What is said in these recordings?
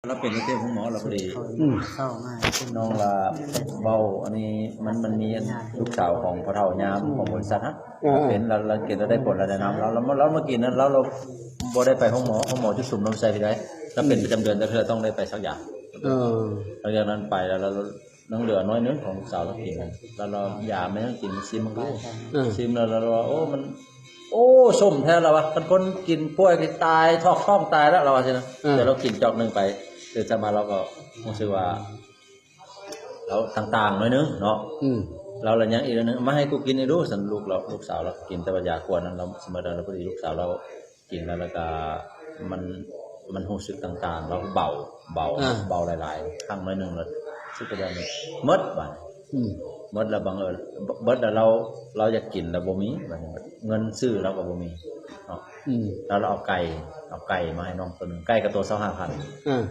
ລາວເປັນຢູ່ທີ່ໂຮງໝໍ ລາວພໍດີ ອືມ ນ້ອງລາເວົ້າ ອັນນີ້ມັນ ມັນມີລູກສາວຂອງພໍ່ເຖົ້າຍາມຂອງບໍລິສັດຫັ້ນ ເປັນ ລາວ ລາວເປັນ ລາວໄດ້ຜົນ ລາວແນະນຳ ລາວ ລາວ ລາວມາກິນນັ້ນ ລາວ ລາວບໍ່ໄດ້ໄປໂຮງໝໍ ໂຮງໝໍຈຸດສຸມລົມໃສ່ພີ້ໃດ໋ ລາວເປັນປະຈຳເດືອນ ແຕ່ເທື່ອຕ້ອງໄດ້ໄປສັກຢາ ເອີ ຫຼັງຈາກນັ້ນໄປແລ້ວ ລາວ ລາວ ຍັງເຫຼືອໜ້ອຍໜຶ່ງຂອງລູກສາວລາວກິນ ລາວ ລາວຢາມາໃຫ້ກິນ ຊິມເບິ່ງດູ ເອີ ຊິມແລ້ວ ລາວ ລາວວ່າ ໂອ້ ມັນ ໂອ້ ສົ້ມແທ້ລາວວ່າ ຄັນຄົນກິນປ່ວຍນີ້ຕາຍ ຖອກທ້ອງຕາຍແລ້ວ ລາວວ່າຊີ້ນະ ເອີ ແຕ່ລາວກິນຈອກໜຶ່ງໄປ ຕື່ນເຊົ້າມາລາວກໍຮູ້ສຶກວ່າ ລາວຕ່າງໆໜ້ອຍໜຶ່ງເນາະ ອືມ ລາວລະຍັງອີກໜ້ອຍໜຶ່ງ ມາໃຫ້ກູກິນອີກດູ ຊັ້ນລູກລາວ ລູກສາວລາວກິນແຕ່ວ່າຢາຂວດນັ້ນ ລາວຊິໝົດແລ້ວ ພໍດີລູກສາວລາວກິນແລ້ວ ແລ້ວກໍມັນ ມັນຮູ້ສຶກຕ່າງໆ ລາວເບົາ ເບົາ ອ່າ ເບົາຫຼາຍໆ ຄັ້ງໜ້ອຍໜຶ່ງແລ້ວ ຮູ້ສຶກວ່າໝົດບາດນີ້ ອືມ ໝົດແລ້ວ ບັງເອີນ ເບິດແລ້ວ ລາວ ລາວຢາກກິນແລ້ວບໍ່ມີ ບາດນີ້ເງິນຊື້ລາວກໍບໍ່ມີເນາະ ອືມ ແລ້ວລາວເອົາໄກ່ ເອົາໄກ່ມາໃຫ້ນ້ອງໂຕໜຶ່ງ ໄກ່ກໍໂຕຊາວຫ້າພັນ ອ່າ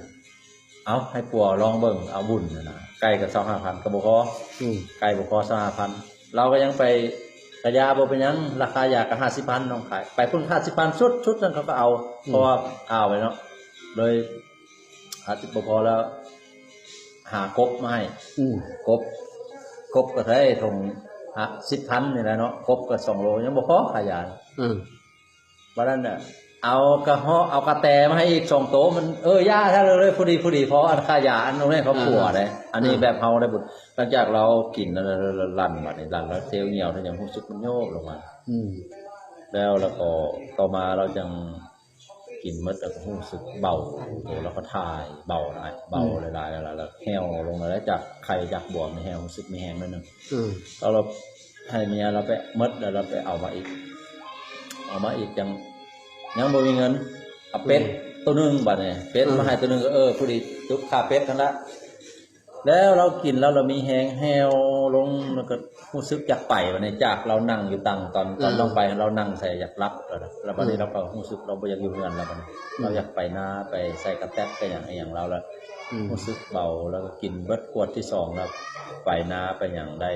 ເອົາໃຫ້ປົວລອງເບິ່ງ ເອົາບຸນຫັ້ນນະ ໄກ່ກໍຊາວຫ້າພັນ ກໍບໍ່ພໍ ອືມ ໄກ່ບໍ່ພໍຊາວຫ້າພັນ ລາວກໍຍັງໄປ ກະຢາບໍ່ເປັນຫຍັງ ລາຄາຢາກໍຫ້າສິບພັນ ນ້ອງຂາຍ ໄປພຸ້ນຫ້າສິບພັນ ຊຸດ ຊຸດນັ້ນເຂົາກໍເອົາ ອືມ ເພາະວ່າເອົາໄວ້ເນາະ ເລີຍ ອາດຈະບໍ່ພໍແລ້ວ ຫາກົບມາໃຫ້ ອືມ ກົບ ກົບກໍເທົ່າໃດ ຖົງ ອ່າ ສິບພັນນີ້ແຫຼະເນາະ ກົບກໍສອງໂລ ຍັງບໍ່ພໍຄ່າຢາ ອືມ ບາດນັ້ນນະ ເອົາກະເຫາະ ເອົາກະແຕມາໃຫ້ອີກສອງໂຕ ມັນ ເອີ ຢ່າຊະເລີຍ ພໍດີ ພໍດີ ພໍ ອັນຄ່າຢາ ອັນນັ້ນເຂົາປົວເດ້ ອ່າ ອັນນີ້ ອ່າ ແບບເຮົາໄດ້ບຸນ ຫຼັງຈາກລາວກິນແລ້ວ ລາວ ລາວ ລັນ ບາດນີ້ລັນແລ້ວ ເຊວຍ່ຽວ ຍັງຮູ້ສຶກມັນໂຍບລົງມາ ອືມ ແລ້ວ ແລ້ວກໍຕໍ່ມາລາວຈັ່ງ ກິນໝົດແລ້ວກໍຮູ້ສຶກເບົາ ໂຕລາວກໍຖ່າຍເບົາຫຼາຍ ເບົາ ອືມ ຫຼາຍໆ ແລ້ວ ແລ້ວແຫ້ວລົງ ແລ້ວຈາກໄຂ້ຈາກບວມນີ້ແຫ້ວ ຮູ້ສຶກມີແຮງໜ້ອຍໜຶ່ງ ອືມ ລາວໃຫ້ເມຍລາວໄປໝົດ ແລ້ວລາວໄປເອົາມາອີກ ເອົາມາອີກ ຍັງ ຍັງບໍ່ມີເງິນ ເອົາເປັດ ອືມ ໂຕໜຶ່ງ ບາດນີ້ເປັດ ອືມ ມາໃຫ້ໂຕໜຶ່ງ ເອີ ພໍດີຈົບຄ່າເປັດຫັ້ນລະ ແລ້ວລາວກິນແລ້ວລາວມີແຮງແຫ້ວລົງ ແລ້ວກໍຮູ້ສຶກຢາກໄປ ບາດນີ້ຈາກລາວນັ່ງຢູ່ຕັ່ງ ຕອນ ຕອນ ອ່າ ລາວໄປ ລາວນັ່ງໃສ່ຢາກຫຼັບ ແລ້ວບາດນີ້ ອືມ ລາວກໍຮູ້ສຶກລາວບໍ່ຢາກຢູ່ເຮືອນແລ້ວ ບາດນີ້ ອືມ ລາວຢາກໄປນາ ໄປໃສ່ກະແຕັດ ໄປຫຍັງອີ່ຫຍັງລາວລະ ອືມ ຮູ້ສຶກເບົາ ແລ້ວກໍກິນເບິດຂວດທີສອງ ແລ້ວໄປນາໄປຫຍັງໄດ້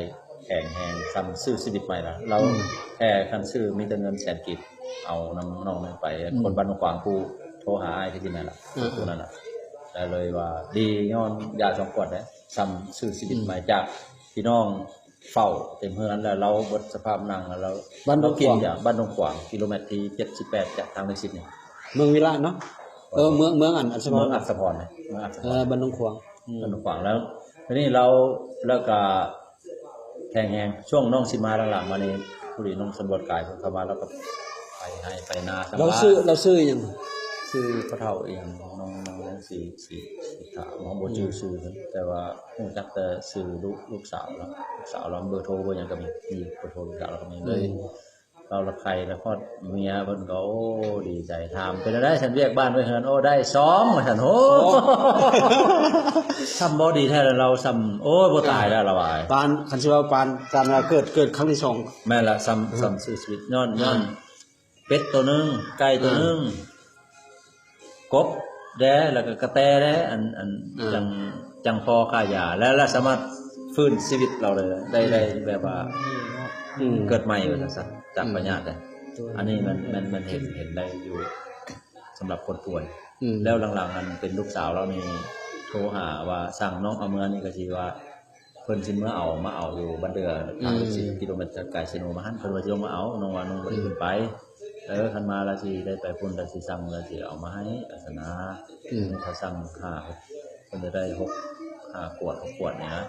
ແຂງແຮງ ສ່ຳສູ້ຊີວິດໃໝ່ລະ ລາວ ອືມ ແຕ່ຄັນຊື້ມີແຕ່ເງິນແສນກີບ ເອົານຳນ້ອງນັ້ນໄປ ອືມ ຄົນບ້ານດອນຂວາງ ຜູ້ໂທຫາອ້າຍຄືຊິນັ້ນລະ ອ່າ ຜູ້ນັ້ນລະ ແລ້ວເລີຍວ່າດີຍ້ອນຢາສອງຂວດເດ້ ສ່ຳສູ້ຊີວິດໃໝ່ ອືມ ຈາກພີ່ນ້ອງເຝົ້າເຕັມເຮືອນ ແລ້ວລາວເບິດສະພາບນັ່ງ ແລ້ວລາວ ບ້ານດອນຂວາງ ລາວກິນຢາ ບ້ານດອນຂວາງ ກິໂລແມັດທີເຈັດສິບແປດ ຈາກທາງເລກສິບນີ້ ເມືອງວິລະເນາະ ເອີ ເມືອງ ເມືອງອັນ ອັດສະພອນ ເມືອງອັດສະພອນ ເມືອງອັດສະພອນ ເອີ ບ້ານດອນຂວາງ ອືມ ບ້ານດອນຂວາງ ແລ້ວ ທີນີ້ລາວ ແລ້ວກະ ແຂງແຮງ ຊ່ວງນ້ອງຊິມາຫຼັງໆມານີ້ ຜູ້ດີນ້ອງສຳຫຼວດກາຍເພິ່ນເຂົ້າມາ ລາວກໍໄປໄຮ່ໄປນາ ລາວຊື່ ລາວຊື່ຫຍັງ? ຊື່ພໍ່ເຖົ້າອີ່ຫຍັງ ນ້ອງ ນ້ອງ ນ້ອງສີ ສີ ສີຂາວ ເຮົາບໍ່ຈື່ຊື່ເພິ່ນ ແຕ່ວ່າຮູ້ຈັກແຕ່ຊື່ລູກ ລູກສາວລາວ ລູກສາວລາວ ເບີໂທເບີຫຍັງກໍມີ ມີເບີໂທລູກສາວລາວກໍມີ ເລີຍ ອືມ ລາວລະໄຄລະຮອດເມຍເພິ່ນກໍ ໂອ້ ດີໃຈ ຖາມເປັນແນວໃດຊັ້ນ ວຽກບ້ານວຽກເຮືອນ ໂອ້ ໄດ້ສອງ ວ່າຊັ້ນ ໂອ້ ສອງ ສ່ຳບໍ່ດີແທ້ລາວ ສ່ຳ ໂອ້ຍ ບໍ່ຕາຍແລ້ວລາວວ່າ ປານ ຄັນຊິເວົ້າປານການວ່າເກີດ ເກີດຄັ້ງທີສອງ ແມ່ນລະ ສ່ຳ ເອີ ສ່ຳສູ້ຊີວິດ ຍ້ອນ ຍ້ອນ ອ່າ ເປັດໂຕໜຶ່ງ ໄກ່ໂຕໜຶ່ງ ອ່າ ກົບແດ່ ແລ້ວກໍກະແຕແດ່ ອັນ ອັນ ອ່າ ຈັ່ງ ຈັ່ງພໍຄ່າຢາ ແລ້ວ ແລ້ວສາມາດຟື້ນຊີວິດລາວໄດ້ ໄດ້ ອືມ ໄດ້ແບບວ່າ ອືມ ເກີດໃໝ່ວ່າຊັ້ນຊະ ຈາກ ອືມ ພະຍາດເດ້ ໂດຍ ອັນນີ້ມັນ ມັນ ມັນເຫັນ ເຫັນໄດ້ຢູ່ ສຳລັບຄົນປ່ວຍ ອືມ ແລ້ວຫຼັງໆ ອັນເປັນລູກສາວລາວນີ້ໂທຫາວ່າສັ່ງນ້ອງເອົາເມືອນີ້ ກໍຊິວ່າເພິ່ນຊິເມືອເອົາ ມາເອົາຢູ່ບ້ານເດືອ ອືມ ທາງສິບກິໂລແມັດຈາກກາຍເຊໂນມາຫັ້ນ ເພິ່ນວ່າຊິລົງມາເອົາ ນ້ອງວ່ານ້ອງບໍ່ໄດ້ຂຶ້ນໄປ ອືມ ເອີ ຄັນມາລາວຊິໄດ້ໄປພຸ້ນ ລາວຊິສັ່ງ ລາວຊິເອົາມາໃຫ້ ວ່າຊັ້ນນາ ອືມ ເຂົາສັ່ງຫ້າ ເພິ່ນຈະໄດ້ຫົກ ຫ້າຂວດ ຫົກຂວດນີ້ນະ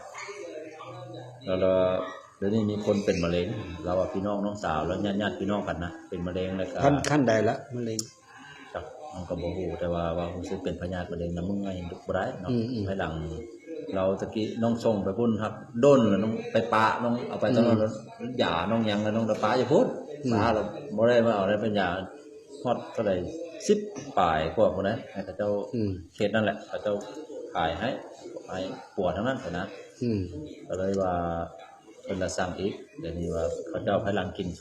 ແລ້ວ ແລ້ວ ດຽວນີ້ມີຄົນເປັນມະເຮັງ ລາວວ່າພີ່ນ້ອງນ້ອງສາວ ແລ້ວຍາດໆ ພີ່ນ້ອງກັນນະ ເປັນມະເຮັງ ແລ້ວກໍ ຂັ້ນ ຂັ້ນໃດລະມະເຮັງ? ຈັກ ນ້ອງກໍບໍ່ຮູ້ ແຕ່ວ່າ ວ່າຮູ້ສຶກເປັນພະຍາດມະເຮັງ ນ້ຳມູກໄງ່ ລຸກບໍ່ໄດ້ເນາະ ອືມໆ ພາຍຫຼັງ ລາວຕະກີ້ນ້ອງສົ່ງໄປພຸ້ນ ຮັກດົນແລ້ວ ນ້ອງໄປປະ ນ້ອງເອົາໄປຕອນນັ້ນ ອືມ ຢານ້ອງຫຍັງ ແລ້ວນ້ອງໄດ້ປະຢູ່ພຸ້ນ ອືມ ປະແລ້ວບໍ່ໄດ້ມາເອົາໄດ້ເປັນຢາ ຮອດເທົ່າໃດ ສິບປາຍກວ່າພຸ້ນນະ ໃຫ້ເຂົາເຈົ້າ ອືມ ເຂດນັ້ນແຫຼະ ເຂົາເຈົ້າຂາຍໃຫ້ ໃຫ້ປົວທາງນັ້ນຫັ້ນນະ ອືມ ກໍເລີຍວ່າເພິ່ນລະສັ່ງອີກ ດຽວນີ້ວ່າເຂົາເຈົ້າພາຍຫຼັງກິນ